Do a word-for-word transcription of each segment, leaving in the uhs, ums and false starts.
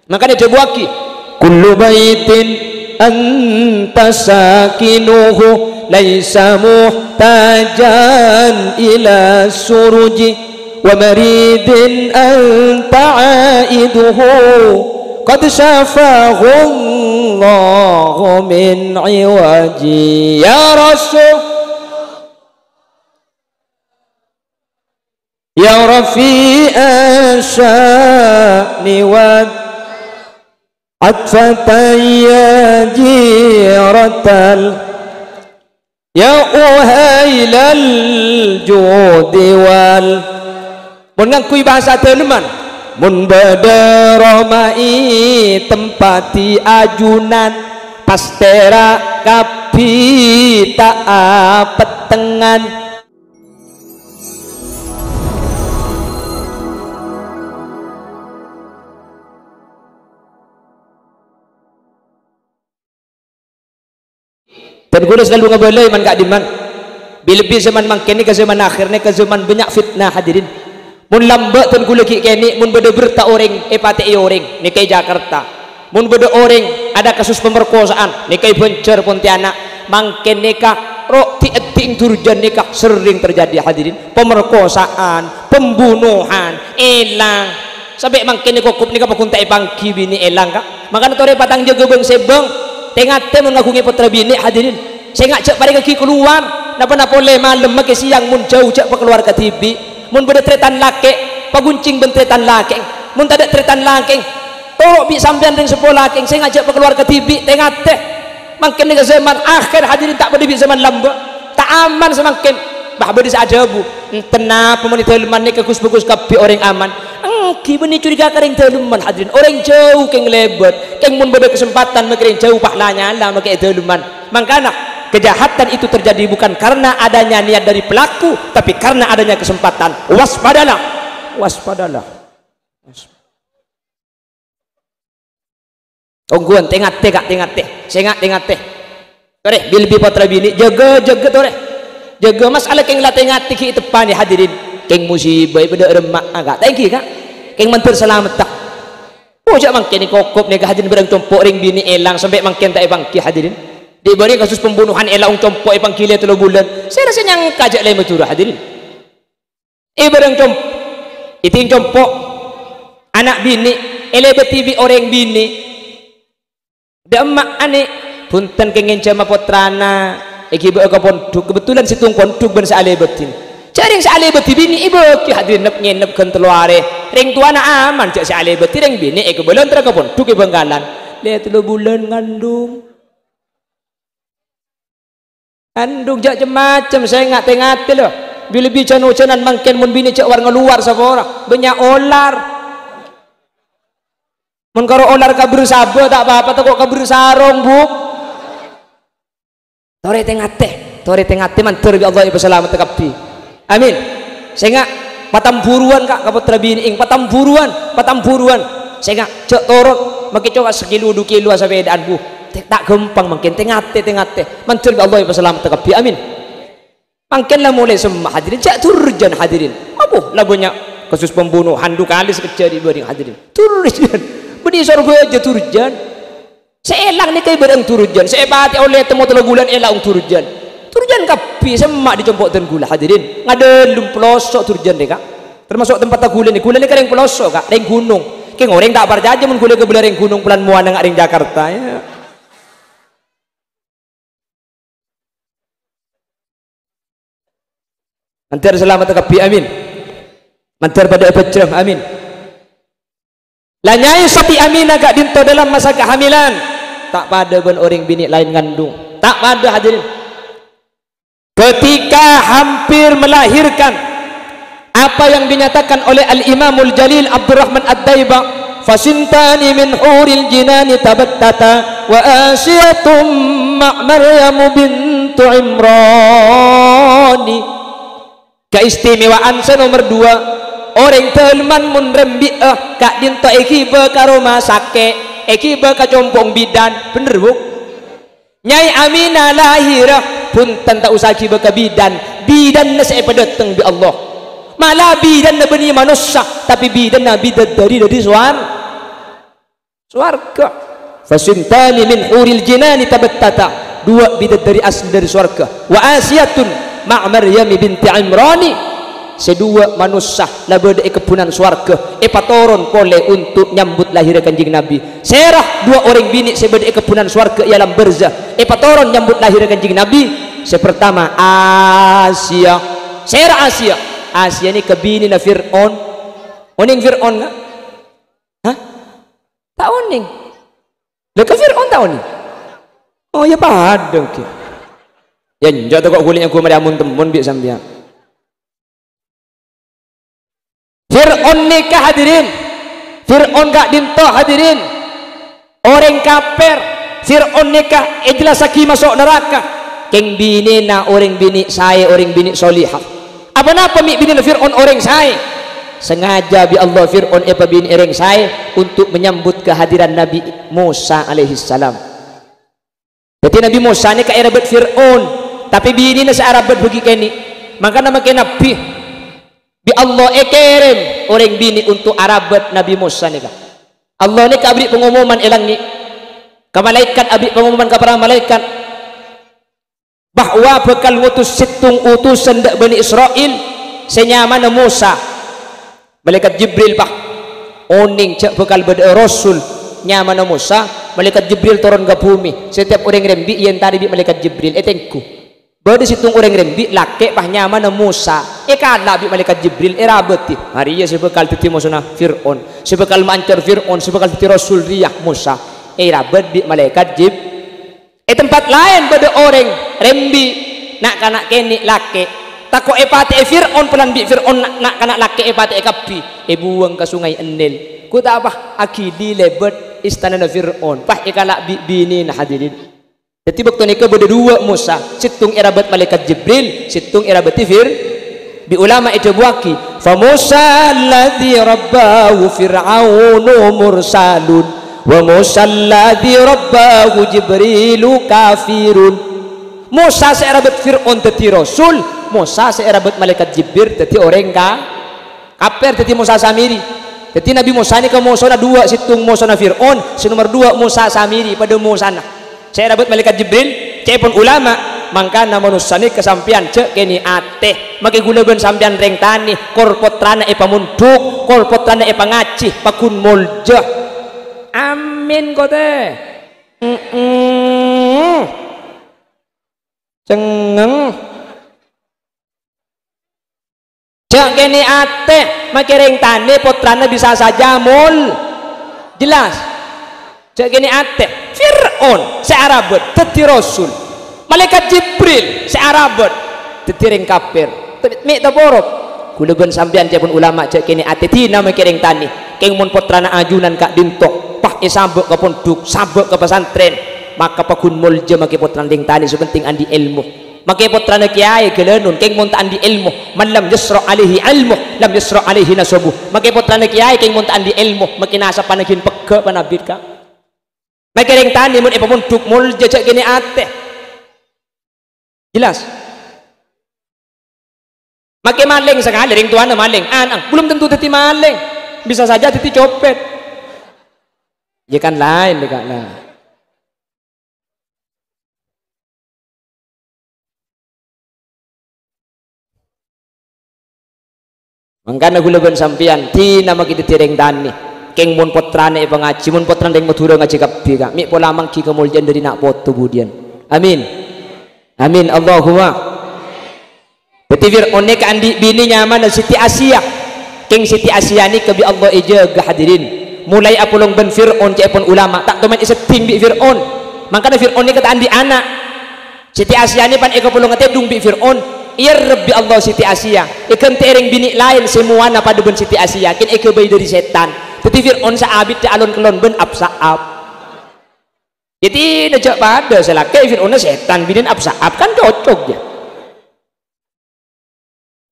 Mangkana èdhâbuwaghi, "Kullu baitin anta sakinuhu laisa muhtajan ila suruji, wa maridin anta aiduhu qad syafahu Allahu min iwaji." Ya Rasul, ya Rafi'as sya'ni wa atfatan ya jiratal, ya uhailal judi wal. Mon ngangghuy bhâsa dhâlemman, mon bâdâ romai tempati ajunan, pastèra kabbhi ta' apettengngan. Dân kaulâ selalu ngabâlâi man ka'dimman. Bi-, lebbi zaman mangkèn nèka zaman akhir, nèka zaman bânnya' fitnah, hadirin. Mon lambâ' dân kaulâ ghi' kènè', mon bâdâ berta orèng èpatè'è orèng, nèka è Jakarta. Mon bâdâ orèng ada kasus pemerkosaan, nèka è Banjar, Pontianak. Mangkèn nèka, ro', di-, di-, durjân nèka sering terjadi, hadirin. Pemerkosaan, pembunuhan, èlang. Sampè' mangkèn nèka, kop nèka paggun ta' èpangghi binè' èlang, Ka'. Mangkana torè patang jâgâ bâng-sèbâng. Tè-ngatè mon ngaghungè pottra binè', hadirin. Sènga' jhâ' parèngaghi kalowar. Napa-napa ollè malem, makè sèyang mon jhâu jhâ' pakalowar kadhibi'. Mon bâdâ tarètan lakè', pagoncèng bân tarètan lakè'. Mon tadâ' tarètan lakè', toro' bi' sampèyan rèng seppo lakè', sènga' jhâ' pakalowar kadhibi', tè-ngatè. Mangkèn nèka zaman akhir, hadirin, ta' padâ bi' zaman lambâ'. Ta' aman samangkèn. Bâh, bâdâ sè adhâbu, "Enten napa mon è dhâlemman nèka gus-bhâghus kabbhi orèng aman?" Èngghi bânnè curiga ka rèng dhâlemman, hadirin. Orèng jhâu kèng lèbât. Kèng mon bâdâ kasempadhân makè rèng jhâu, bâh, la nyala makè è dhâlemman. Mangkana, kejahatan itu terjadi bukan karena adanya niat dari pelaku, tapi karena adanya kesempatan. Waspadalah. Waspadalah. Ongghuwân, tè-ngatè, Ka', tè-ngatè. Sènga', tè-ngatè. Torè, bi-, lebbi pottra binè', jâgâ, jâgâ, torè. Jâgâ, masalah kèng la tè-ngatè ghi' èteppanè, hadirin. Kèng musibâ è bâdâ remma'a, Ka'. Ta' èngghi, Ka'? Kèng mandhâr salametta. Oh, jhâ' mangkèn nèka, kop nèka, hadirin, bârâng compo' rèng binè' èlang, sampè' mangkèn ta' èpangghi, hadirin. Dhi' bâri' kasus pembunuhan èlang, orèng compo' èpangghi lè tello bulân. Sèra sè nyangka jhâ' lè Madhurâ, hadirin. È bârâng com-, èdhing compo', ana' binè', èlèbâdhi bi' orèng binè'. Dâ' emma' anè', bhunten kèng ngènjhâma pottrana, èghibâ'â ka pondhuk, kebetulan sèttong pondhuk bân sè alèbâdhi. Jhâ' rèng sè alèbâdhi binè' èbâghi, hadirin, nep-ngènep ghân tello arè. Rèng towana aman, jhâ' sè alèbâdhi rèng binè' èkabâlâ èntar ka pondhuk è Bhângkalan. Lè tello bulân ngandung. Andung jhâ' cem-macem, sènga' tè-ngatè, lho. Bi-, lebbi jhân-ojhânan mangkèn mon binè' jhâ' war-ngalowar sapora. Bânnya' olar. Mon karo olar kabhâr sabâ, ta' pa-apa, tako' kabhâr sarong, Bu. Torè tè-ngatè, torè tè-ngatè, mandhâr bi' Allah èpasalamet kabbhi. Amin. Sènga' patamburuwân, Ka', ka pottra binè'èng, patamburuwân, patamburuwân. Sènga' jhâ' torot, makè cowa sakilo du kilo asapèdaan, Bu. Tè-, ta' ghâmpang mangkèn, tè-ngatè, tè-ngatè. Mandhâr bi' Allah èpasalamet kabbhi. Amin. Mangkèn la molaè semma', hadirin. Jhâ' durjân, hadirin. Abbhu, la bânnya' kasus pembunuhan du kalè sakejjhâ' dhi' bârâng, hadirin. Durjân. Bânnè sor bâjâ durjân. Sè èlang nèka è bârâng durjân, sè èpatè'è ollè temmo tello bulân èlang durjân. Durjân kabbhi, semma' dhi' compo' dân ghulâ, hadirin. Ngadâlem peloso' durjân nèka. Tamaso' tempatta ghulâ nè, ghulâ nèka rèng peloso', Ka', rèng ghunong. Kèng orèng ta' parcajâ mon ghulâ èkabâlâ rèng ghunong, polana mowana nga' rèng Jakarta, ya. Mandhâr salamet kabbhi, amin. Mandhâr padâ èbhâjrâng, amin. La nyai Siti Aminah ka'dinto dalam masa kehamilan, ta' padâ bân orèng binè' laèn ngandung. Ta' padâ, hadirin. Ketika hampir melahirkan, apa yang dinyatakan oleh Al-Imamul Jalil Abdurrahman Ad-Daibah, "Fasintani min huril jinani tabattata, wa Asiyatum ma' Maryamu bintu Imrani." Kaistimewaan sè nomer dua, orèng dhâlemman mon rembi'â ka'dinto èghibâ ka roma sakè', èghibâ ka compo'na bidan. Bhender, Bu? Nyai Aminah lahir, bhunten ta' osa ghibâ ka bidan. Bidanna sè èpadâteng bi' Allah. Mala bidanna bânnè manossa, tapè bidanna bidadari dâri sowar-, Sowarga. "Fasintani min huril jinani tabattata." Duwâ' bidadari asli dhâri sowarga. "Wa Asiyatun ma'a Maryami binti Imrani." Sè duwâ' manossa la bâdâ è kebbhunan sowarga, èpatoron polè ontok nyambut lahirra Kanjeng Nabi. Sèra duwâ' orèng binè' sè bâdâ è kebbhunan sowarga è alam barzah, èpatoron nyambut lahirra Kanjeng Nabi. Sè partama, Asiya. Sèra Asiya? Asiya nèka binèna Fir'aun. Onèng Fir'aun, kan? Hah? Ta' onèng? Lha, ka Fir'aun ta' onèng? Oh, ya padâ, oke. Ya, enjâ' to kok ghulina ghu marè amon-temmon bi' sampèyan. Fir'aun nèka, hadirin. Fir'aun ka'dinto, hadirin. Orèng kapèr. Fir'aun nèka èjellassaghi maso' naraka. Kèng binèna orèng binè' saè, orèng binè' soliha. Aponapa mè' binèna Fir'aun orèng saè? Sengaja bi' Allah Fir'aun èpabinè' orèng saè untuk menyambut kehadiran Nabi Musa alaihissalam. Dhâddhi Nabi Musa nèka èrabât Fir'aun, tapè binèna sè arabât bâgi kènè'. Mangkana makè nabbhi, bi' Allah èkèrèm orèng binè' untuk arabât Nabi Musa nèka. Allah nèka aberri' pangomoman è langngè'. Ka malaèkat aberri' pangomoman ka para malaèkat. bahwa bhâkal ngotos sèttong otosan dâ' Bani Isra'il sè nyamana Musa. Malaèkat Jibril pas onèng jâ' bhâkal bâdâ'â rasul nyamana Musa, malaèkat Jibril toron ka bhumè. Setiap orèng rembi' èentarè bi' malaèkat Jibril, ètengghu. Bâdâ sèttong orèng rembi' lakè' pas nyamana Musa, èkala' bi' malaèkat Jibril, èrabâdhi. Arèya sè bhâkal dhâddhi mosona Fir'aun, sè bhâkal maancor Fir'aun, sè bhâkal dhâddhi rasul rèya Musa. Èrabât bi' malaèkat Jib-, È tempat laèn bâdâ orèng rembi', na'-kana' kènè' lakè', tako' èpatè'è Fir'aun, polana bi' Fir'aun na'-, na'-kana' lakè' èpatè'è kabbhi, èbuwâng ka Songay Nil. Ghu ta' apa, aghili lèbât istanana Fir'aun, pas èkala' bi' binèna, hadirin. Dhâddhi, bâkto nèka bâdâ duwâ' Musa, sèttong èrabât malaèkat Jibril, sèttong èrabâdhi Fir-, Bi' ulama èdhâbuwâghi, "Fa Musa alladzi rabbahu Fir'aunu mursalun, wa Musa alladzi rabbahu Jibrilu kafirun." Musa sè èrabât Fir'aun dhâddhi rasul, Musa sè èrabât malaèkat Jibril dhâddhi orèng ka-, kapèr, dhâddhi Musa Samiri. Dhâddhi Nabbhi Musa nèka mosona duwâ', sèttong mosona Fir'aun, sè nomer duwâ' Musa Samiri, padâ mosana. Sè èrabât malaèkat Jibril, ca'èpon ulama, mangkana manossa nèka sampèyan jhâ' kènè' atè. Makè ghulâ bân sampèyan rèng tanè, kor pottrana èpamondhuk, kor pottrana èpangajhi, pagghun molja. Amin, kote. Mm-mm. Cengngeng. Jhâ' kènè' atè, makè rèng tanè pottrana bisa saja mol-, jelas. Jhâ' kènè' atè. Fir'aun sè èrabât dhâddhi rasul. Malaèkat Jibril sè èrabât dhâddhi rèng kapèr. Tapè mè' taporop. Ghulâ bân sampèyan ca'èpon ulama jhâ' kènè' atè dina makè rèng tanè. Kèng mon pottrana ajunan ka'dinto, pas èsabâ' ka pondhuk, sabâ' ka pasantrèn, maka pagghun molja makè pottrana rèng tanè sè penting andi' èlmo. Makè pottrana kèyaè ghâlânon, kèng mon ta' andi' èlmo, "Man lam yusra' alaihi ilmu, lam yusra' alaihi nasabu." Makè pottrana kèyaè, kèng mon ta' andi' èlmo, makè nasabbhâ ghin pegghâ' panabit, Ka'. Makè rèng tanè mon èpamondhuk molja jhâ' kènè' atè. Jelas? Makè malèng sakalè, rèng towana malèng, an-, an-, belum tentu dhâddhi malèng. Bisa saja dhâddhi copet. Ya kan laèn, ya kan, nah. Mangkana ghulâ bân sampèyan, dina makè dhâddhi rèng tanè. Kèng mon pottrana èpangajhi, mon pottrana rèng Madhurâ ngajhi kabbhi, Ka'. Mè' pola mangghi kamolja'an dhâri na' poto budiyân. Amin. Amin. Allahumma. Dhâddhi Fir'aun nèka andi' binè nyamana Siti Asiya. Kèng Siti Asiya nèka bi' Allah èjâgâ, hadirin. Molaè apolong bân Fir'aun, ca'èpon ulama, ta' toman èsedding bi' Fir'aun. Mangkana Fir'aun nèka ta' andi' ana'. Siti Asiya nè pan èkapolonga tèdung bi' Fir'aun, èyerrep bi' Allah Siti Asiya, èghântè'è rèng binè' laèn sè mowana padâ bân Siti Asiya, kèng èghâbây dhâri sètan. Dhâddhi Fir'aun saabiddhâ alon-kellon bân ap-saap. Dhâddhi, na jhâ' padâ sè lakè' Fir'aunna sètan, binèna ap-saap, kan cocok, ya.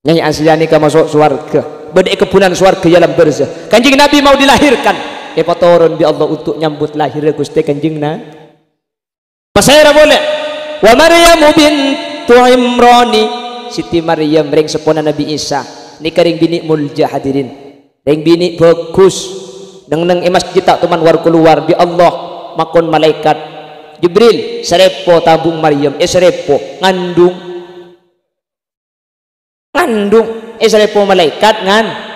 Nyai Asiya nèka maso' sowarga. Bâdâ è kebbhunan sowarga è alam barzah. Kanjeng Nabi mau dilahirkan. Èpatoron bi' Allah untuk nyambut lahirra Ghustè Kanjeng Na-, Pasèra polè? "Wa Maryamu bintu Imrani." Siti Maryam, rèng seppona Nabi Isa. Nèka rèng binè' molja, hadirin. Rèng binè' bhâghus. Neng-neng è masjid ta' toman war-kalowar, bi' Allah makon malaèkat Jibril, "Sarepo tabung Maryam, èsarepo, ngandung." Ngandung, èsarepo malaèkat ngan-,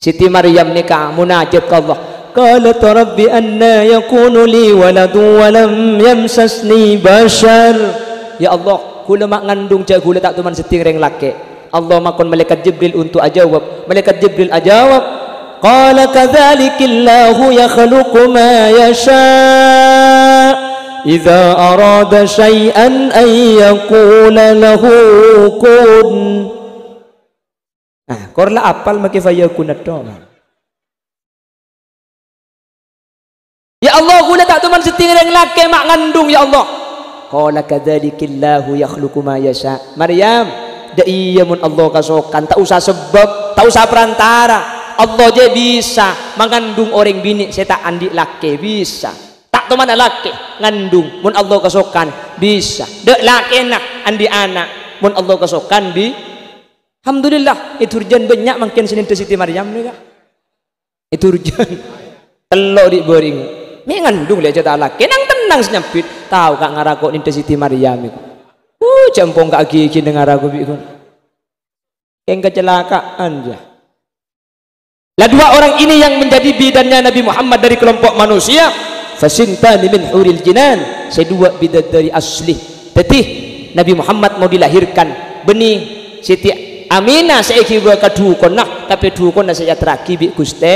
Siti Maryam nèka munajat ka Allah. Qalat, "Rabbi anna yakunu li waladun wa lam yamsasni bashar." "Ya Allah, ghulâ ma' ngandung jâ' ghulâ ta' toman seddhing rèng lakè'." Allah makon malaèkat Jibril untuk ajâwâb. Malaèkat Jibril ajâwâb, qala, "Kadzalikillahu yakhluqu ma yasha'. Idza arada syai'an an yaqula lahu kun." Nah, kor la apal makè fayakun tok. "Ya Allah, ghulâ ta' toman seddhing rèng lakè' ma' ngandung, ya Allah." Qala, "Kadzalikillahu yakhluqu ma yasha'." Maryam, dâ' iyâ mon Allah kasokan, ta' osa sebab, ta' osa perantara. Allah jâ' bisa mangandung orèng binè' sè ta' andi' lakè, bisa. Ta' toman lakè' ngandung, mon Allah kasokan, bisa. Dâ' lakèna andi' ana', mon Allah kasokan, bi-, Alhamdulillah, è Durjan bânnya' mangkèn sè nèndhâ Siti Maryam nèka. È Durjan. Tello' dhi' bâring. Mè' ngandung lè' jâ' ta' lakè. Nang-tennang sè nyambit. Tao ka' ngara ko' nèndhâ Siti Maryam iku. Uh, jâ' empong ka' ghi-ghi neng ngara ko' bi' kon. Kèng kecelakaan, ya. Lah, dua orang ini yang menjadi bidannya Nabi Muhammad dari kelompok manusia. Fasintani min huril jinan. Sè duwâ' bidadari asli. Dhâddhi, Nabi Muhammad mau dilahirkan. Bânnè Siti Aminah sè èghibâ ka dhukonna, tapè dhukonna sè èyaterraghi bi' Ghustè.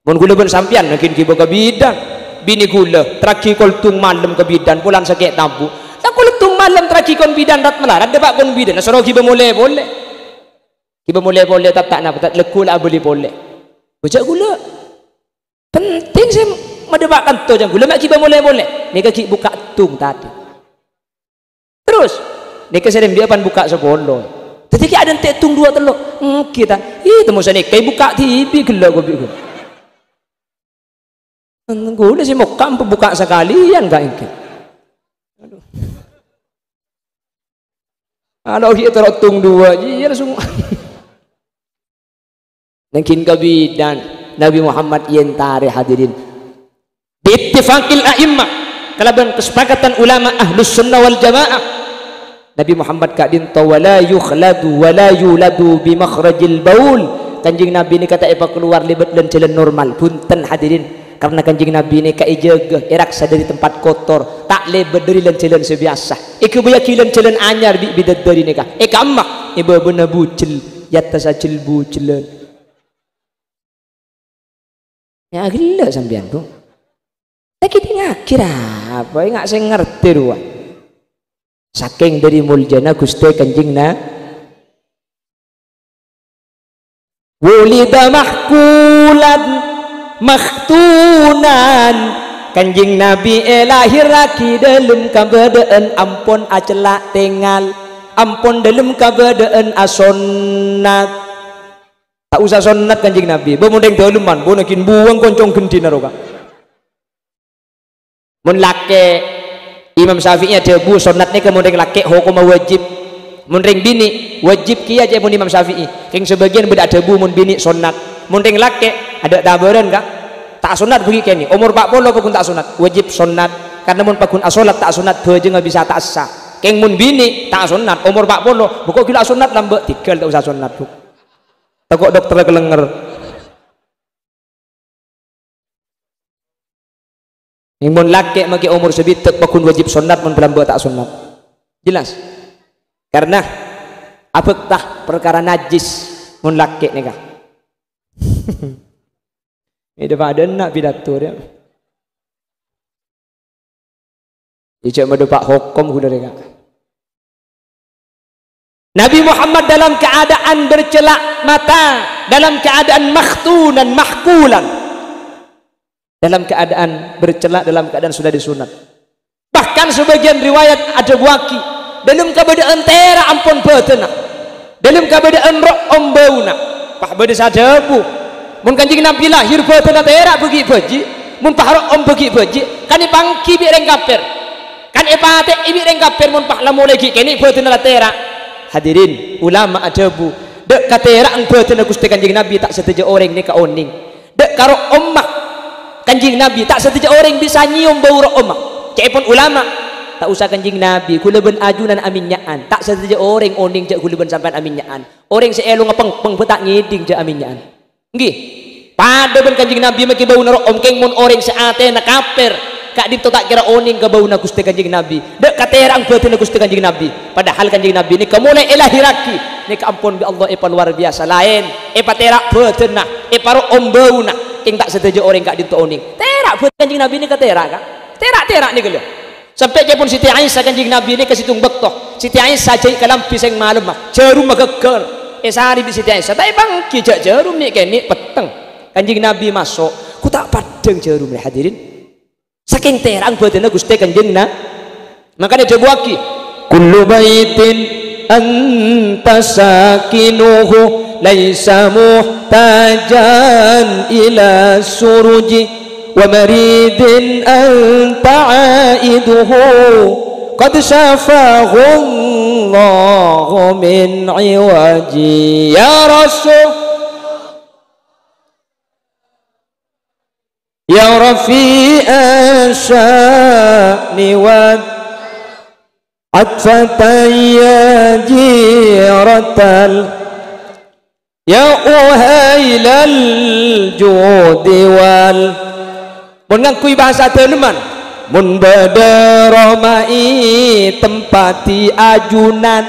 Mon ghulâ bân sampèyan, mangkèn ghibâ ka bidan. Binè ghulâ, terraghi kolthung malem ka bidan, polana sakè' tabu. Ta' kolthung malem terraghi kon bidan, rat-malarat dâpa' kon bidan, soro ghibâ molè polè. Ghibâ molè polè, ta' ta' napa, ta' lagghu la abâli polè. Bâjâ ghulâ. Penting sè madâpa' kanto, jâng ghulâ ma' ghibâ molè polè. Nèka ghi' bukka' tong tadâ'. Terros, nèka sè rembi'â pan bukka' sapolo. Dhâddhi ghi' adântè' tong duwâ' tello'. Èngghi ta? Ih, temmo sanèka èbukka' dhibi' ghellâ' kopi ghulâ. Ghulâ sè mokka' empa' bukka' sakalèyan ka èngghi. Adu. Alo ghi' toro' tong duwâ', iyâ langsung. Nangghing kabidan, Nabi Muhammad èentarè, hadirin. Biittifaqil a'immah, kalabân kasepakatan ulama Ahlus Sunnah wal Jamaah, Nabi Muhammad ka'dinto wala yukhladu wala yuladu bi makhrajil baul. Kanjeng Nabi nèka ta' èpakalowar lèbât lan-jhâlân normal. Bhunten, hadirin. Karna Kanjeng Nabi nèka èjâgâ, èraksa dhâri tempat kotor, ta' lèbât dhâri lan-jhâlân sè biyasa. Èghâbâyyâghi lan-jhâlân anyar bi' bidadari nèka. È kamma, è bâbâna bujel, è attassa jel-bujellân. Ya, ghellâ' sampèyan, Bu. Ta' kèdingngaghi ra, apa, enga' sè ngartè rowa. Sakèng dhâri moljâna Ghustè Kanjeng Na-, Wulida mahkulan, makhtunan. Kanjeng Nabi èlahèrraghi dhâlem kabâdâ'ân ampon acella' tèngal, ampon dhâlem kabâdâ'ân asonnat. Ta' osa sonnat Kanjeng Nabi. Bâ, mon rèng dhâlemman, bâ, naghin buwâng koncong ghendhina rowa. Mon lakè', Imam Syafi'i adhâbu, sonnat nèka mon rèng lakè' hokomma wajib. Mon rèng binè', wajib kèya ca'èpon Imam Syafi'i. Kèng sabâgiyân bâdâ adhâbu mon binè' sonnat. Mon rèng lakè', adâ' tabârân, Ka'. Ta' sonnat bâgi kènè'. Omor pa' polo paggun ta' sonnat. Wajib sonnat. Karna mon paggun asolat ta' sonnat, bhâjângnga bisa ta' essa. Kèng mon binè' ta' sonnat, omor pa' polo. Bâ, ko' ghi' la sonnat lambâ', tèghâl ta' osa sonnat, Bu. Tako' dokter kalènger. Mon lakè' makè omor sabidhâk paggun wajib sonnat, mon palambâ' ta' sonnat. Jelas? Karna abhâkta parkara najis mon lakè' nèka. Bâdâ-bâdâna pidato, ya. Ijâ madâpa' hokom ghulâ rèya. Nabi Muhammad dalam keadaan bercela' mata, dalam keadaan makhtunan, mahkulan. Dalam keadaan bercela', dalam keadaan sudah disunat. Bahkan sebagian riwayat adhâbuwâghi, dâlem kabâdâ'ân tèra' ampon bhâdhânna. Dâlem kabâdâ'ân ro'om bâuna, pas bâdâ sè adhâbu, "Mon Kanjeng Nabi lahir bhâdhânna tèra' bâgi' bhâji', mon pas ro'om bâgi' bhâji', kan èpangghi bi' rèng kafir. Kan èpatè'è bi' rèng kafir mon pas la molaè ghi' kènè' bhâdhânna la tèra'." Hadirin, ulama adhâbu, dâ' katèra'an bhâdhânna Ghustè Kanjeng Nabi ta' sadhâjâ orèng nèka onèng. Dâ' ka ro'omma Kanjeng Nabi, ta' sadhâjâ orèng bisa nyèyom bâu ro'omma. Ca'èpon ulama, ta' osa Kanjeng Nabi, ghulâ bân ajunan amènnya'an. Ta' sadhâjâ orèng onèng jâ' ghulâ bân sampèyan amènnya'an. Orèng sè èlongnga pèng-pèng bhâ' ta' ngèdhing jâ' amènnya'an. Ènggi. Padâ bân Kanjeng Nabi makè bâuna ro'om, kèng mon orèng sè atèna kapèr, ka'dinto ta' kèra onèng ka bâuna Ghustè Kanjeng Nabi, dâ' ka tèra'an bhâdhânna Ghustè Kanjeng Nabi. Padahal Kanjeng Nabi nèka molaè èlahèrraghi, nèka ampon bi' Allah èpaluar biyasa laèn, èpatèra' bhâdhânna, èparo'om bâuna, kèng ta' sadhâjâ orèng ka'dinto onèng. Tèra' bhâdhân Kanjeng Nabi nèka tèra', Ka'. Tèra'-tèra' nèka, lho. Sampè' ca'èpon Siti Aisyah Kanjeng Nabi nèka sèttong bâkto. Siti Aisyah jâi' kalambhi sèng malemma, jhârumma ghâggâr. Èsarè bi' Siti Aisyah, ta' èpangghi jâ' jhârum nè'-kènè' petteng. Kanjeng Nabi maso', ghu ta' paddhâng jhârumma, hadirin. Sakèng tèra'an bhâdhânna Ghustè Kanjeng Na-, mangkana èdhâbuwaghi, "Kullu baitin anta sakinuhu laisa muhtajan ila suruji, wa maridin anta aiduhu qad syafahu Allahu min iwaji." Ya Rasul, ya rafi'as sya'ni wal atfatan, ya jiratal, ya uhailal judi wal. Mon ngangghuy bhâsa dâlemman, mon bâdâ romaè tempaddhi ajunan,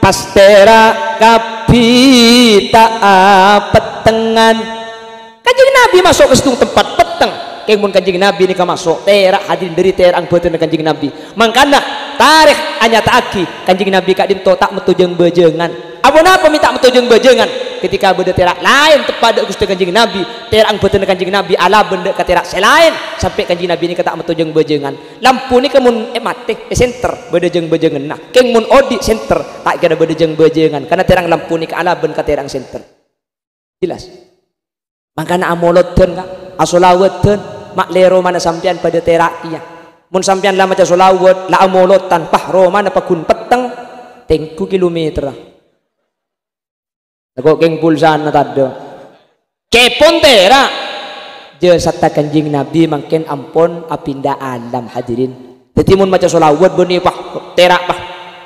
pas tèra' kabbhi ta' apettengngan. Kanjeng Nabi maso' ka sèttong tempat petteng. Kèng mon Kanjeng Nabi nèka maso', tèra' hadirin dâri tèra'an bhâdhânna Kanjeng Nabi. Mangkana, tarèkh anyata'aghi Kanjeng Nabi ka'dinto ta' metto jâng-bâjângan. Aponapa mè' ta' metto jâng-bâjângan? Ketika bâdâ tèra' laèn teppa' dâ' Ghustè Kanjeng Nabi, tèra'an bhâdhânna Kanjeng Nabi alabân dâ' ka tèra' sè laèn, sampè' Kanjeng Nabi nèka ta' metto jâng-bâjângan. Lampu nèka mon è matè, èsenter, bâdâ jâng-bâjânganna. Kèng mon odi' senter, ta' kèra bâdâ jâng-bâjângan, karna tèra'an lampu nèka alabân ka tèra'an senter. Jelas? Mangkana amolodhân, Ka', asolawadhân, ma' lè romana sampèyan padâ tèra' kèya. Mon sampèyan la maca solawat, la amolodhân, pas romana paggun petteng, tèngghu kilometerra. Tako' kèng pulsana tadâ'. Ca'èpon tèra'. Jasadda Kanjeng Nabi mangkèn ampon apinda alam, hadirin. Dhâddhi, mon maca sholawat bânnè, pas, tèra', pas,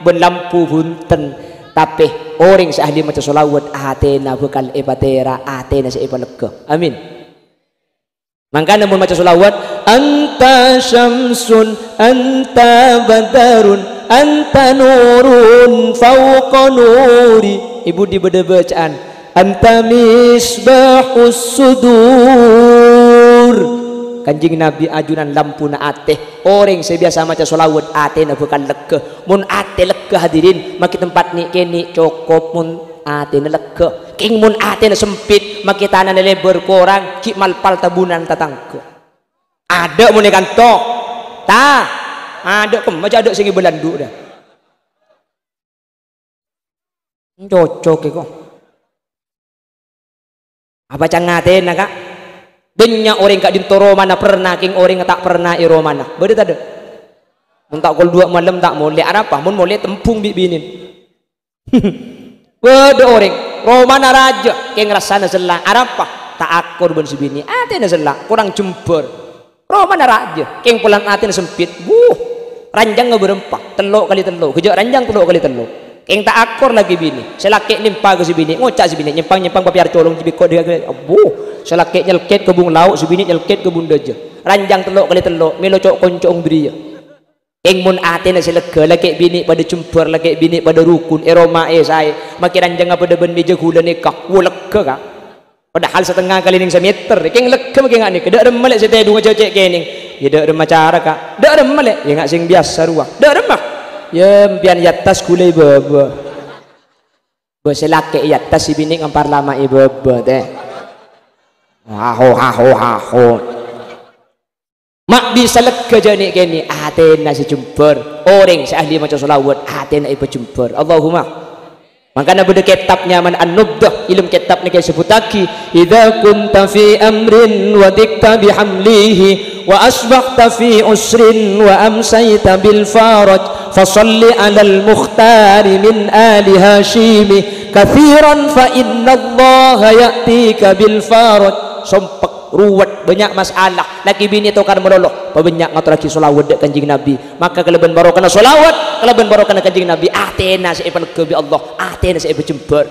bân lampu bhunten. Tapè orèng sè ahli maca sholawat, atèna bhâkal èpatèra', atèna sè èpalega. Amin. Mangkana mon maca sholawat, "Anta syamsun, anta badarun, anta nurun fauqa nuri." È budi bâdâ bâcaan, "Anta misbahus sudur." Kanjeng Nabi ajunan lampuna atè. Orèng sè biyasa maca sholawat, atèna bhâkal lega. Mon atè lega, hadirin, makè tempat nè'-kènè' cokop mon atèna lega. Kèng mon atèna sempit, makè tanana lèbâr korang, ghi' malpal tabunan tatangghâ. Adâ' mon è kanto. Ta. Adâ' kemma jhâ' adâ' sè ngibâ landu' dâ. Cocok è ko. Apa cang atèna, Ka'? Bânnya' orèng ka'dinto romana perna, kèng orèngnga ta' perna è romana. Bâdâ tadâ'? Mon ta' kol duwâ' malem ta' molè. Arapa? Mon molè tembhung bi' binèna. Bâdâ orèng, romana rajâ, kèng rassana sella. Arapa? Ta' akor bân sè binè'. Atèna sella, korang jembhâr. Romana rajâ, kèng polana atèna sempit. Wuh, ranjhângnga bârâmpa, tello' kalè tello', ghâjâ' ranjhâng tello' kalè tello'. Kèng ta' akor lakè binè', sè lakè' nempa ka sè binè', ngoca' sè binè', "Nyèmpang-nyèmpang papèyar colong jâ' bi' ko' dhi-, abbhu." Sè lakè' nyelkèt ka bung lao', sè binè' nyelkèt ka bung dâjâ. Ranjhâng tello' kalè tello', mèlo co'-konco'ong bâriyâ. Kèng mon atèna sè lega, lakè' binè' padâ jembhâr, lakè' binè' padâ rukun, è roma è saè, makè ranjhângnga padâ bân mèjâ ghulâ nèka, wuh, lega, Ka'. Padahal satengnga kalènèng sameter, kèng lega makè nga' nèka. Dâ' remma lè' sè tèdungnga cè' kènèng? Iyâ dâ' remma cara, Ka'. Dâ' remma lè'? Iyâ nga' sè biyasa rowa. Dâ' remma? Iyâ, empèyan è attas ghulâ è bâbâ. Bâ sè lakè' è attas, sè binè' ngampar lama è bâbâ, tè. Haho, haho, haho. Ma' bisa lega jâ' nè'-kènè', atèna sè jembhâr. Orèng sè ahli maca sholawat, atèna èpajembhâr. Allahumma. Mangkana bâdâ kètab nyamana An-Nubdhah, è dâlem kètab nèka èsebbhuttaghi, "Idza kunta fi amrin wa dhiqta bi hamlihi, wa asbahta fi usrin, wa amsayta bil faraj, fa shalli 'alal mukhtari min ali Hasyimi katsiran, fa innallaha ya'tika bil faraj." Sompek ruwet, bânnya' masalah, lakè binè tokar malolo, pabânnya' ngatorraghi sholawat dâ' Kanjeng Nabi. Maka kalabân barokana sholawat, kalabân barokana Kanjeng Nabi, atèna sè èpalega bi' Allah, atèna sè èpajembhâr.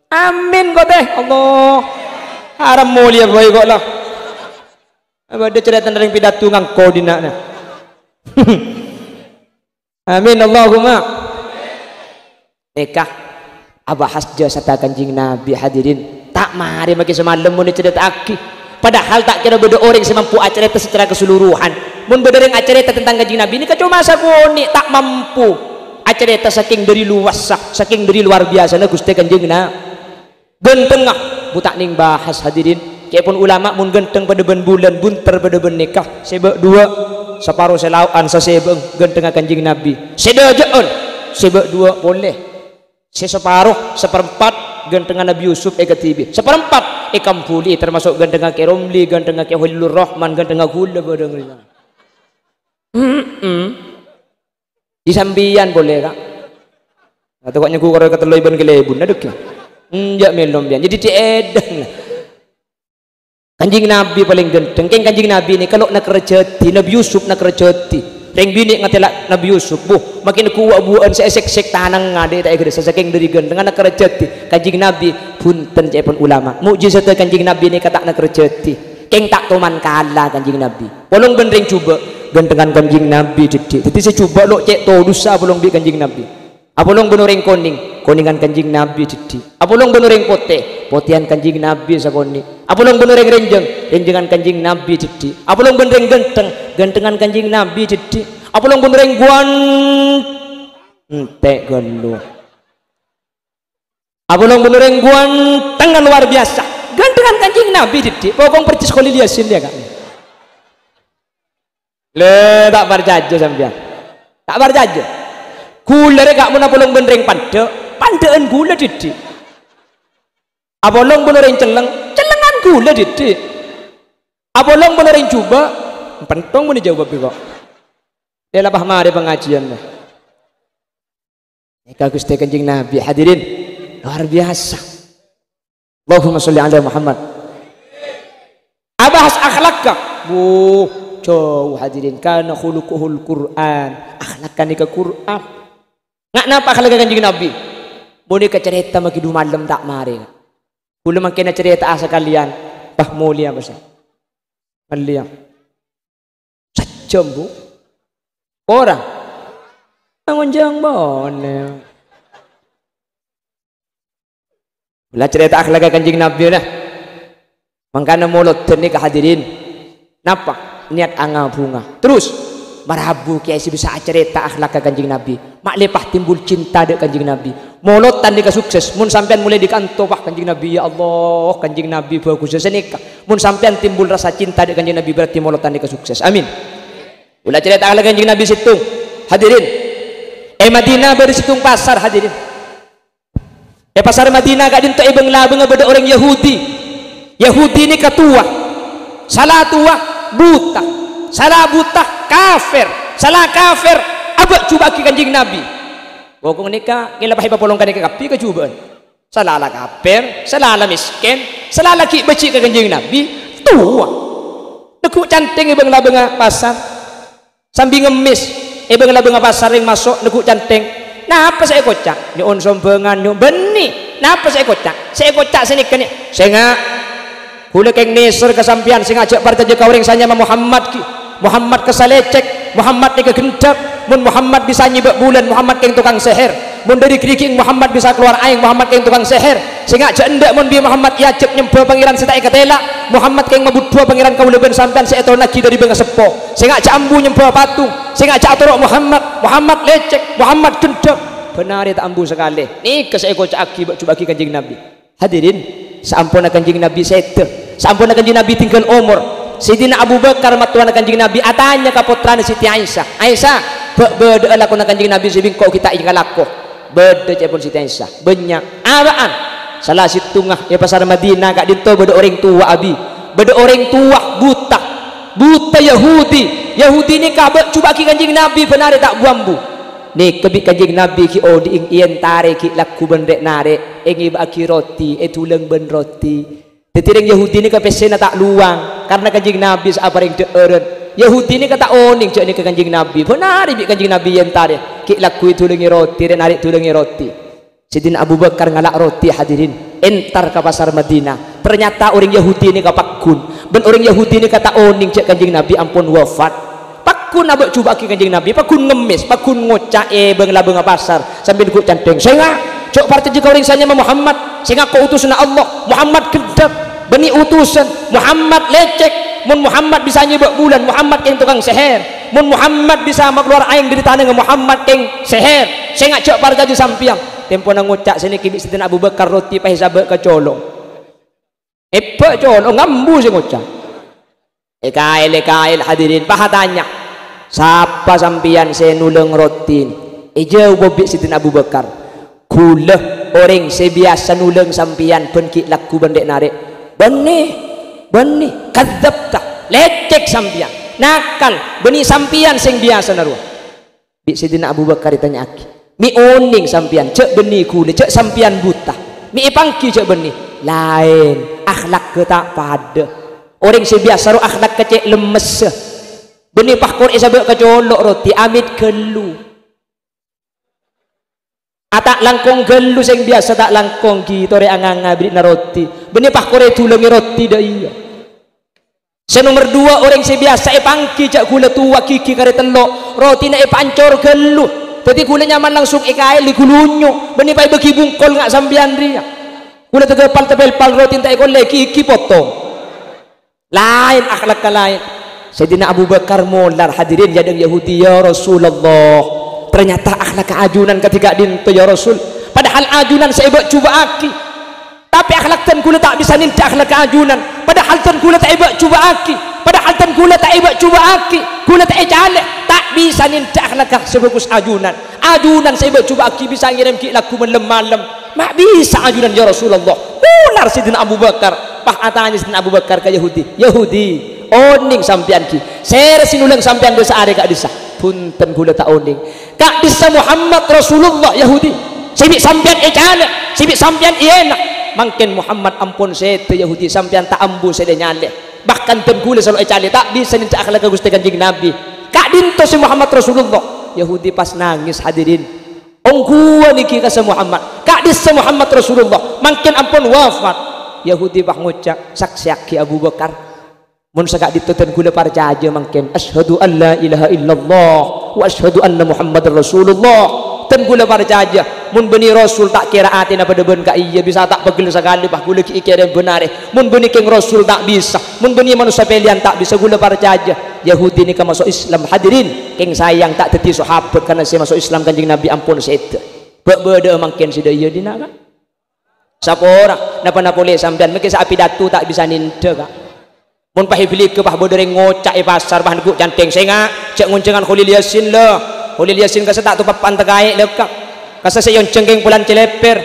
Amin, kotè. Allah. Haram molèya bhâi kok, la. Bâdâ carètana rèng pidato ngangko dina'na. Amin, Allahumma. Nèka abahas jasada Kanjeng Nabi, hadirin. Ta' marè makè samalem mon ècarèta'aghi. Padahal ta' kèra bâdâ orèng sè mampu acarèta secara keseluruhan. Mon bâdâ orèng acarèta tentang Kanjeng Nabi, nèka coma sakonè', ta' mampu acarèta sakèng dâri luwassa, sakèng dâri lowar biyasana Ghustè Kanjeng Na-, Ghântengnga, bu ta' nèng bahas, hadirin. Ca'èpon ulama, mon ghântheng padâ bân bulân, bunter padâ bân nèka. Sè bâ' duwâ', saparo sè lao'an, sasèbâ'ân, ghânthengnga Kanjeng Nabi. Sè dâjâ'ân, sè bâ' duwâ' polè. Sè saparo, saparempat, ghânthengnga Nabi Yusuf èkadhibi. Saparempat, èkambuli, termasuk ghânthengnga Kè Romli, ghânthengnga Kè Khalilur Rahman, ghânthengnga ghulâ bâdâ ngrèya. Mm-mm. Di sampèyan polè, Ka'. Atau kok nyenggu karo katello ibân kalèbun, adhu, ya. Enjâ' mèlo sampèyan. Jadi diedang, la. Kanjeng Nabi palèng ghântheng. Kèng Kanjeng Nabi nèka lo' nakerrajâdhi, Nabi Yusuf nakerrajâdhi. Rèng binè' ngatèla' Nabi Yusuf. Buh, makè neggu' wa'-buwâ'ân sè èsèksèk tanangnga dâ' ta' èghârâsa sakèng dâri ghântheng nakerrajâdhi. Kanjeng Nabi, bhunten ca'èpon ulama. Mu'jizadda Kanjeng Nabi nèka ta' nakerrajâdhi. Kèng ta' toman kala Kanjeng Nabi. Polong bân rèng jhubâ', ghânthengngan Kanjeng Nabi dhiddhi'. Dhâddhi sè jhubâ' lo' cè' todussa apolong bi' Kanjeng Nabi. Apolong bân orèng konèng, konèngan Kanjeng Nabi dhiddhi'. Apolong bân orèng potè, potèyan Kanjeng Nabi sakonè'. Apolong bân orèng rènjhâng, rènjhângan Kanjeng Nabi dhiddhi'. Apolong bân rèng ghântheng, ghânthengngan Kanjeng Nabi dhiddhi'. Apolong bân orèng guwan-, entè' ghâllu. Apolong bân orèng ghânthengnga lowar biyasa. Ghânthengngan Kanjeng Nabi dhiddhi'. Pokok persis Kholil Yasin, ya, Ka'. Lè, ta' parcajâ sampèyan. Ta' parcajâ. Ghulâ rè, Ka', mon apolong bân rèng pandhâ', pandhâ'ân ghulâ dhiddhi'. Apolong bân orèng celleng, cellengngan ghulâ dhiddhi'. Apolong bân orèng jhubâ', pentong mon èjâwâb kok. Lè, la pas marè pangajiân, lè. Nèka Ghustè Kanjeng Nabi, hadirin. Luar biasa. Allahumma sholli ala Muhammad. Abahas akhlakka. Wuh, jhâu, hadirin. Kana khuluquhul Qur'an. Akhlakka nèka Qur'an. Nga' napa akhlakka Kanjeng Nabi? Mon èkacarèta maghi du malem ta' marè. Ghulâ mangkèn acarèta'a sakalèyan. Bah, molèya, Mas. Molèya. Sajjhâm, Bu. Ora. Ngonjhâng bonè. La carèta akhlakka Kanjeng Nabi, la. Mangkana molodhân nèka, hadirin. Napa? Niat anga-bhunga. Terros, marabu kèyaè sè bisa acarèta akhlakka Kanjeng Nabi. Ma' lèpa timbul cinta dâ' Kanjeng Nabi. Molodhân nèka sukses. Mon sampèyan molaè dâri kanto, wah, Kanjeng Nabi, ya Allah, Kanjeng Nabi bhâghussa sanèka. Mon sampèyan timbul rasa cinta dâ' Kanjeng Nabi, berarti molodhân nèka sukses. Amin. Kaulâ carèta akhlakka Kanjeng Nabi sèttong. Hadirin. È Madinah bâdâ sèttong pasar, hadirin. È pasar Madinah ka'dinto è bâng-labângnga bâdâ orèng Yahudi. Yahudi nèka towa. Sala towa, buta. Sala buta, kafir. Sala kafir, abâ'-jhubâ'âghi Kanjeng Nabi. Bhungkong nèka ngèlabhâi papolong ka nèka kabbhi kajhubâ'ân. Sala la kafir, sala la mèskèn, sala la ghi' bâji' ka Kanjeng Nabi, towa. Neggu' canthèng è bâng-labângnga pasar. Sambi ngemmès, è bâng-labângnga pasar rèng maso' neggu' canthèng. Napa sè èkoca'? Nyo'on sombhângan, nyo' bânnè. Napa sè èkoca'? Sè èkoca' sanèka nè, sènga'. Kaulâ kèng nèsor ka sampèyan, sènga' jhâ' parcajâ ka orèng sè anyama Muhammad ghi. Muhammad kassa lècèk, Muhammad nèka ghendhâk. Mon Muhammad bisa nyèbâ' bulân, Muhammad kèng tokang sèhèr. Mon dâri ghârigghing Muhammad bisa kalowar aèng, Muhammad kèng tokang sèhèr. Sènga' jhâ' endâ' mon bi' Muhammad èajhâk nyembhâ pangèran sè ta' èkatèla', Muhammad kèng mabuddhuwâ pangèran kaulâ bân sampèyan sè ètoronnaghi dâri bângaseppo. Sènga' jhâ' ambu nyembhâ patung, sènga' jhâ' atoro' Muhammad, Muhammad lècèk, Muhammad ghendhâk. Bân arè ta' ambu sakalè. Nèka sè èkoca'aghi bâ'-jhubâ'âghi Kanjeng Nabi. Hadirin, saamponna Kanjeng Nabi sèdhâ, saamponna Kanjeng Nabi tinggal omor, Sayyidina Abu Bakar, mattowana Kanjeng Nabi, atanya ka pottrana Siti Aisyah, "Aisyah, bâ'-, bâdâ'â lakona Kanjeng Nabi sè bi' engko' ghi' ta' èkalako?" Bâdâ, ca'èpon Siti Aisyah. Bânnya'. Abâ'na? Sala sèttongnga è pasar Madinah ka'dinto bâdâ orèng towa, Abi. Bâdâ orèng towa buta. Buta Yahudi. Yahudi nèka bâ'-, jhubâ'âghi Kanjeng Nabi bân arè ta' bu-ambu. Nèka bi' Kanjeng Nabi ghi' odi'èng èentarè ghi' lagghu bân rè'-narè', èngèbâ'âghi roti, èdulâng bân roti. Dhâddhi rèng Yahudi nèka pèssèna ta' lowang, karna Kanjeng Nabi sè aparèng dhâ'ârân. Yahudi nèka ta' onèng jhâ' nèka Kanjeng Nabi. Bân arè bi' Kanjeng Nabi èntarè, ghi' lagghu èdulângè roti, rè narè' èdulângè roti. Sayyidina Abu Bakar ngala' roti, hadirin, entar ka pasar Madinah. Ternyata orèng Yahudi nèka pagghun. Bân orèng Yahudi nèka ta' onèng jhâ' Kanjeng Nabi ampon wafat. Pagghun abâ'-jubâ'âghi Kanjeng Nabi, pagghun ngemmès, pagghun ngoca' è bâng-labângnga pasar, sambi neggu' cantèng, "Sènga', jhâ' parcajâ ka orèng sè anyama Muhammad, sè ngako' utusanna Allah, Muhammad ghellâ', bânnè utusan, Muhammad lècèk, mon Muhammad bisa nyèbâ' bulân, Muhammad kèng tokang sèhèr, mon Muhammad bisa makalowar aèng dâri tanangnga, Muhammad kèng sèhèr, sènga' jhâ' parcajâ sampèyan." Tempona ngoca' sanèka bi' Sayyidina Abu Bakar roti pas èsabâ' ka colo'. Èbâ' colo', ngambu sè ngoca'. Èkaèl, èkaèl, hadirin, pas atanya, "Sapa sampèyan sè nolâng roti?" Èjâwâb bi' Sayyidina Abu Bakar, "Ghulâ, orèng sè biyasa nolâng sampèyan bân ghi' lagghu bân rè'-narè'." "Bânnè, bânnè, kadzdzabta, lècèk sampèyan, nakal, bânnè sampèyan sè biyasana rowa." Bi' Sayyidina Abu Bakar ètanya'aghi, "Mè' onèng sampèyan, jhâ' bânnè ghulâ, jhâ' sampèyan buta. Mè' èpangghi jhâ' bânnè." "Laèn, akhlakka ta' padâ. Orèng sè biyasa rowa akhlakka cè' lemmessa. Bânnè pas kor èsabâ' ka colo' roti, amèt ghâllu. A ta' langkong ghâllu sè biyasa ta' langkong ghi' torè anganga bâri'na roti. Bânnè pas kor èdulângè roti dâ' iyâ." Sè nomer duwâ', orèng sè biyasa èpangghi jhâ' ghulâ towa ghighi karè tello', rotina èpancor ghâllu. Dhâddhi ghulâ nyaman langsung èkaèlè ghulunyo, bânnè pas èbâghi bungkol nga' sampèyan rèya. Ghulâ tagâpal tapèlpal roti ta' èkollè ghighi potong. Laèn akhlakka laèn. Sayyidina Abu Bakar molar, hadirin, è adâ'na Yahudi, "Ya Rasulullah, ternyata akhlakka ajunan kadhi ka'dinto, ya Rasul. Padahal ajunan sè èbâ'-jubâ'âghi." Tapè akhlak dân ghulâ ta' bisa nèndhâ akhlakka ajunan. Padahal dân ghulâ ta' èbâ'-jubâ'âghi. Padahal dân ghulâ ta' èbâ'-jubâ'âghi. Ghulâ ta' ècalè'. Ta' bisa nèndhâ akhlakka sè bhâghus ajunan. Ajunan sè èbâ'-jubâ'âghi bisa ngèrèm ghi' lagghu malem-malem. Ma' bisa ajunan, ya Rasulullah. Molar Sayyidina Abu Bakar. Pas atanya Sayyidina Abu Bakar ka Yahudi, "Yahudi, onèng sampèyan ghi? Sèra sè nolâng sampèyan dâ' saarè ka'dissa'?" "Bhunten, ghulâ ta' onèng." "Ka'dissa' Muhammad Rasulullah, Yahudi. Sè bi' sampèyan ècalè', sè bi' sampèyan èyèna. Mangkèn Muhammad ampon sèdhâ, Yahudi, sampèyan ta' ambu sè lè-nyalè. Bahkan dân ghulâ sè lo' ècalè' ta' bisa nèndhâ akhlakka Ghustè Kanjeng Nabi. Ka'dinto sè Muhammad Rasulullah." Yahudi pas nangès, hadirin. "Ongghuwân èngghi kassa' Muhammad. Ka'dissa' Muhammad Rasulullah. Mangkèn ampon wafat." Yahudi pas ngoca', "Saksèyaghi Abu Bakar. Mon saka'dinto dân ghulâ parcajâ mangkèn, asyhadu an la ilaha illallah wa asyhadu anna Muhammadar Rasulullah. Dân ghulâ parcajâ, mon bânnè Rasul ta' kèra atèna padâ bân ka'iyâ, bisa ta' pegghel sakalè, pas ghulâ ghi' èkèrèm bân arè. Mon bânnè kèng Rasul ta' bisa, mon bânnè manossa pèlèyan ta' bisa, ghulâ parcajâ." Yahudi nèka maso' Islam, hadirin. Kèng sayang ta' dhâddhi sahabat, karna sè maso' Islam Kanjeng Nabi ampon sèdhâ. Bâ'-bâdâ'â mangkèn sè dâ' iyâ dinna', Ka'? Sapora, napa-napa polè sampèyan, mèkkè sè apidato ta' bisa nèndhâ, Ka'. Mon pas èbâligâ, pas bâdâ rèng ngoca' è pasar, pas neggu' cantèng, "Sènga', jhâ' ngonjhângan Kholil Yasin, la. Kholil Yasin kassa' ta' topa' pantekaè, la, Ka'. Kassa' sè èonjhâng kèng polana cèlèpèr.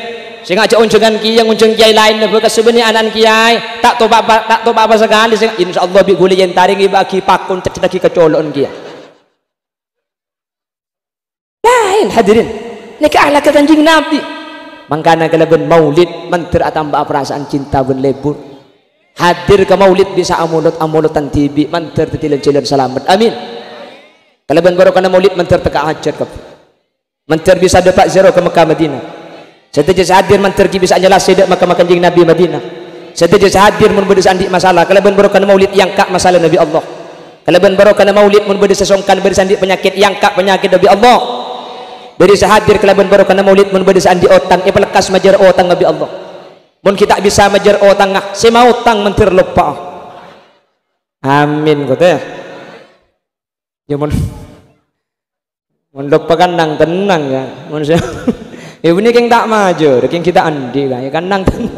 Sènga', jhâ' onjhângan kèya, ngonjhâng kèyaè laènna, bhâkal sè bânnè ana'na kèyaè. Ta' topa', ta' topa' apa sakalè, sènga'." Insyaallah bi' ghulâ èntarè ngèbâ'âghi pakon, cècèddhâghi kacolo'na kèya. Laèn, hadirin. Nèka akhlakka Kanjeng Nabi. Mangkana kalabân maulid, mandhâr atamba'a parasaan cinta bân lebur. Hadir ka maulid bisa amolod-amolodan dhibi', mandhâr dhâddhi lan-jhâlân salamet. Amin. Kalabân barokana maulid, mandhâr tekka' hajhât kabbhi. Mandhâr bisa dâpa' ziarah ka Mekkah Madinah. Sadhâjâ sè hadir mandhâr ghi' bisa nyalasè dâ' makamma Kanjeng Nabi Madinah. Sadhâjâ sè hadir mon bâdâ sè andi' masalah, kalabân barokana maulid èangka' masalah Nabi Allah. Kalabân barokana maulid mon bâdâ sè songkan, bâdâ sè andi' panyakèt, èangka' panyakèt Nabi Allah. Bâdâ sè hadir kalabân barokana maulid mon bâdâ sè andi' otang, èpalekkas majâr otang Nabi Allah. Mon ghi' ta' bisa majâr otangnga, sè maotang mandhâr loppa'a. Amin, kote. Ya, mon, mon loppa kan nang-tennang, ya. Mon se-, ya, bânnè kèng ta' majâr, kèng ghi' ta' andi', kan. Ya, kan nang-tennang.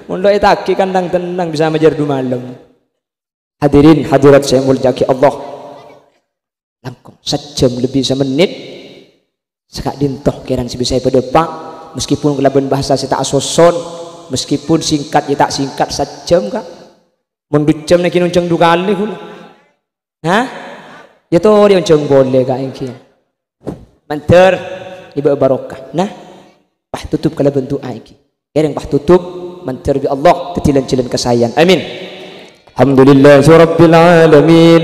Mon lo' ètaghi kan nang-tennang, bisa majâr du malem. Hadirin, hadirat sè èmoljâ'aghi Allah. Langkong sajjhâm lebbi samennit. Saka'dinto kèran sè bisa èpadâpa', meskipun kalabân bhâsa sè ta' asoson, meskipun singkat ya ta' singkat, sajjhâm, Ka'. Mon du jhâm nèka ngonjhâng du kalè ghulâ. Hah? Ya torè onjhâng polè, Ka', èngghi. Mandhâr, èbâ barokah. Nah, pas totop kalabân du'a èngghi. Kèrèng pas totop. mandhâr bi' Allah dhâddhi lan-jhâlân kasaèyan. Amin. Alhamdulillahirabbil alamin.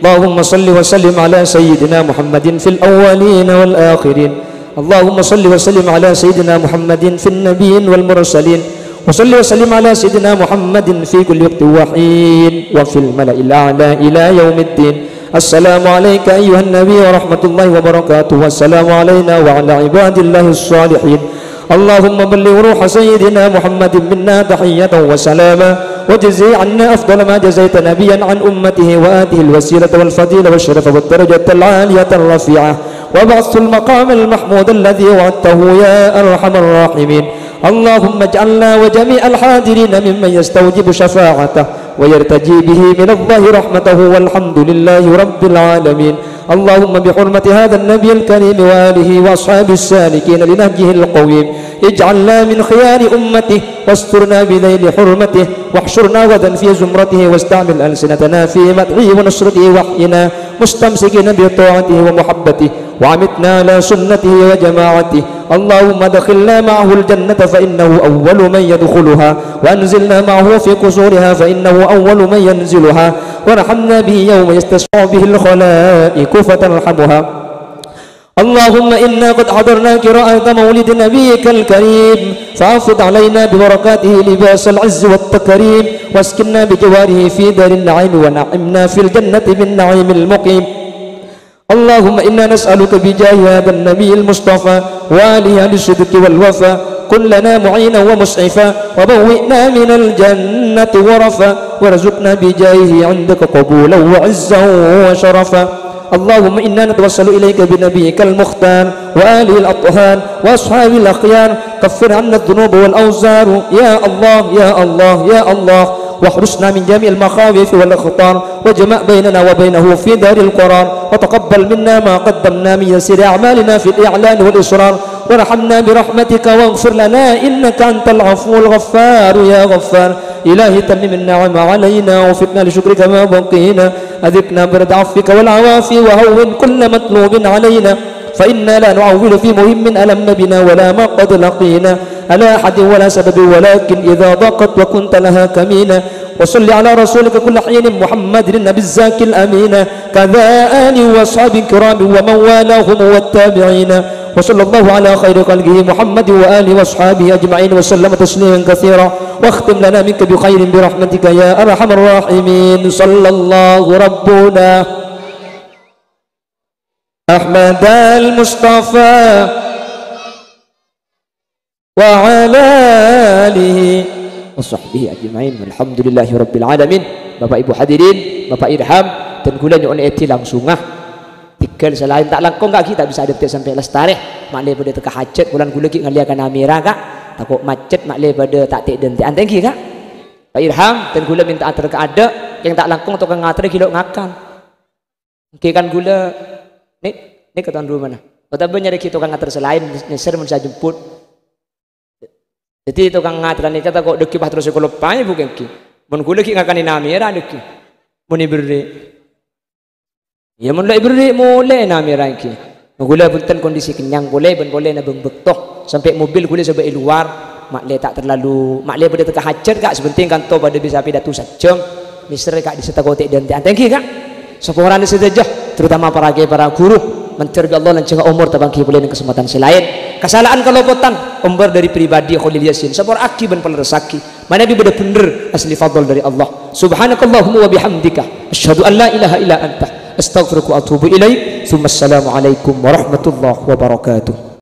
Allahumma shalli wa sallim ala sayyidina Muhammadin fil awwalin wal akhirin. Allahumma shalli wa sallim ala sayyidina Muhammadin fin nabiyyin wal mursalin. Wa shalli wa sallim ala sayyidina Muhammadin fi kulli waqtin wa hin wa fil mala'il a'la ila yaumiddin. Assalamu alayka ayyuhan nabi wa rahmatullahi wa barakatuh. Wassalamu alayna wa ala ibadillahis salihin. اللهم بلغ روح سيدنا محمد منا تحية وسلاما، واجزه عنا أفضل ما جزيت نبيا عن أمته، وآته الوسيلة والفضيلة والشرف والدرجة العالية الرفيعة، وابعثه المقام المحمود الذي وعدته يا أرحم الراحمين. اللهم اجعلنا وجميع الحاضرين ممن يستوجب شفاعته ويرتجي به من الله رحمته، والحمد لله رب العالمين. اللهم بحرمة هذا النبي الكريم وآله وأصحابه السالكين لنهجه القويم، اجعلنا من خيار أمته، واسترنا بذيل حرمته، واحشرنا غدا في زمرته، واستعمل ألسنتنا في مدحه ونصرته، واحينا مستمسكين بطاعته ومحبته، وأمتنا على سنته وجماعته. اللهم أدخلنا معه الجنة فإنه أول من يدخلها، وأنزلنا معه في قصورها فإنه أول من ينزلها، وارحمنا به يوم يستشفع به الخلائق فترحمها. اللهم إنا قد حضرنا قراءة مولد نبيك الكريم، فأفض علينا ببركاته لباس العز والتكريم، واسكننا بجواره في دار النعيم، ونعمنا في الجنة بالنعيم المقيم. اللهم إنا نسألك بجاه هذا النبي المصطفى وآله أهل الصدق والوفاء، كن لنا معينا ومسعفا، وبوئنا من الجنة غرفا، وارزقنا بجاهه عندك قبولا وعزا وشرفا. اللهم إنا نتوسل إليك بنبيك المختار وآله الأطهار وأصحابه الأخيار، كفر عنا الذنوب والأوزار. يا الله، يا الله، يا الله، واحرسنا من جميع المخاوف والأخطار، واجمع بيننا وبينه في دار القرار، وتقبل منا ما قدمنا من يسير أعمالنا في الإعلان والإسرار، وارحمنا برحمتك واغفر لنا إنك أنت العفو الغفار. يا غفار، إلهي تمم النعم علينا ووفقنا لشكرك ما بقينا، أذقنا برد عفوك والعوافي وهون كل مطلوب علينا، فإنا لا نعول في مهم ألم بنا ولا ما قد لقينا على أحد ولا سبب، ولكن إذا ضاقت وكنت لها كمينا. وصل على رسولك كل حين محمد النبي الزاكي الأمين، كذا آله وأصحابه الكرام ومن والاهم والتابعين. وصلى الله على خير خلقه محمد وآله وأصحابه أجمعين وسلم تسليما كثيرا. واختم لنا منك بخير برحمتك يا أرحم الراحمين. صلى الله ربنا أحمد المصطفى وعلى آله وصحبه أجمعين. والحمد لله رب العالمين. Bapak Ibu hadirin, Bapak Irham, dan kaulâ nyo'on èdhi langsunga. Tèngghâl sè laèn ta' langkong ka'aghi ta' bisa adântè' sampè' lastarè. Ma'lè padâ teka hajat, polana kaulâ ghi' ngallèya ka Namira, Ka'. Tako' macet, ma'lè padâ ta' tè'-dântè'an. Thank you, Ka'. Pak Irham, dan kaulâ mènta ater kaadâ', kèng ta' langkong tokang ngaterrè ghi' lo' ngakan. Èngghi kan kaulâ, nè', nè' ka towan rumana. Otabâ nyarè ghi' tokang ngater sè laèn, nèser mon sè ajemput. Dhâddhi tokang ngaterra nèka tako' dhâggi' pas terros èkaloppaè, Bu, èngghi. Mon kaulâ ghi' ngakanè Namira dhâggi'. Mon èberri'. Iyâ, mon la èberri' molè Namira èngghi. Mon kaulâ bhunten kondisi kennyang polè bân polè nabâng bâkto. Sampè' mobil kaulâ sabâ' è lowar. Ma'lè ta' terlalu, ma'lè padâ teka hajat, Ka', sè pentèng kanto padâ bisa pidato sajjhâm. Mister, Ka', dissa tako' tè'-dântè'an. Thank you, Ka'. Saporana sadhâjâ, terutama para kèyaè, para ghuru, mandhâr bi' Allah lanjhângnga omor tapangghi polè neng kasempadhân sè laèn. Kasala'an kalopotan, ombâr dâri pribadi Kholil Yasin, sapora'aghi bân palerressaghi. Manabi bâdâ bhendher, asli fadl dâri Allah. Subhanakallahumma wa bihamdika, asyhadu an la ilaha illa anta, astaghfiruka wa atubu ilaik. Tsumma assalamualaikum warahmatullahi wabarakatuh.